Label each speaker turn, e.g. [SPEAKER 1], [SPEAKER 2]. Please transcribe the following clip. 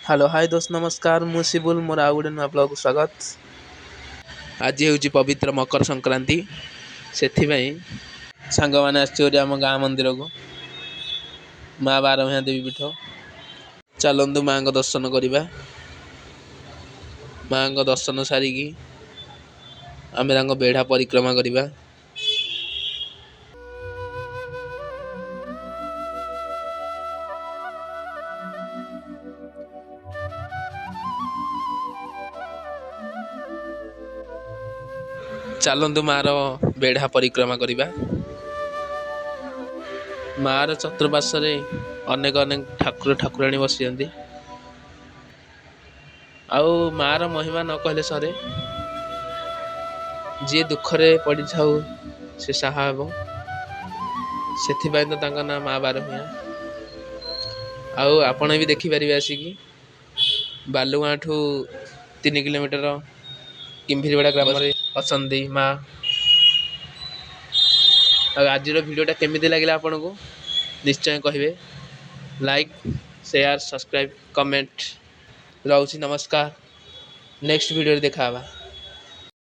[SPEAKER 1] Hello, high ଦୋସ୍ତ, ନମସ୍କାର। ମୁଁ ଶିବୁଲ, ମୋର ଆଉ ଗୋଟେ ନୂଆ ବ୍ଲଗ୍ ସ୍ୱାଗତ। ଆଜି ହେଉଛି ପବିତ୍ର ମକର ସଂକ୍ରାନ୍ତି। ସେଥିପାଇଁ ସାଙ୍ଗମାନେ ଆସିଛୁ ଗୋଟେ ଆମ ଗାଁ ମନ୍ଦିରକୁ, ମା ବାରଭୂୟାଁ ଦେବୀ ପୀଠ। ଚାଲନ୍ତୁ, ମାଆଙ୍କ ଦର୍ଶନ କରିବା। ମାଆଙ୍କ ଦର୍ଶନ ସାରିକି ଆମେ ତାଙ୍କ ବେଢ଼ା ପରିକ୍ରମା କରିବା। ଚାଲନ୍ତୁ, ମାର ବେଢ଼ା ପରିକ୍ରମା କରିବା। ମାର ଚତୁଃପାର୍ଶ୍ୱରେ ଅନେକ ଅନେକ ଠାକୁର ଠାକୁରାଣୀ ବସିଛନ୍ତି। ଆଉ ମାର ମହିମା ନ କହିଲେ ସରେ। ଯିଏ ଦୁଃଖରେ ପଡ଼ିଥାଉ, ସେ ସାହା ହେବ। ସେଥିପାଇଁ ତ ତାଙ୍କ ନାଁ ମା ବାରଭୂୟାଁ। ଆଉ ଆପଣ ବି ଦେଖିପାରିବେ ଆସିକି। ବାଲୁଗାଁଠୁ 3 କିଲୋମିଟର କିମ୍ଭୀରବାଡ଼ା ଗ୍ରାମରେ ଅଛନ୍ତି ମା। ଆଉ ଆଜିର ଭିଡ଼ିଓଟା କେମିତି ଲାଗିଲା ଆପଣଙ୍କୁ, ନିଶ୍ଚୟ କହିବେ। Like, share, subscribe, comment. ରହୁଛି, ନମସ୍କାର। ନେକ୍ସଟ ଭିଡ଼ିଓରେ ଦେଖା ହେବା।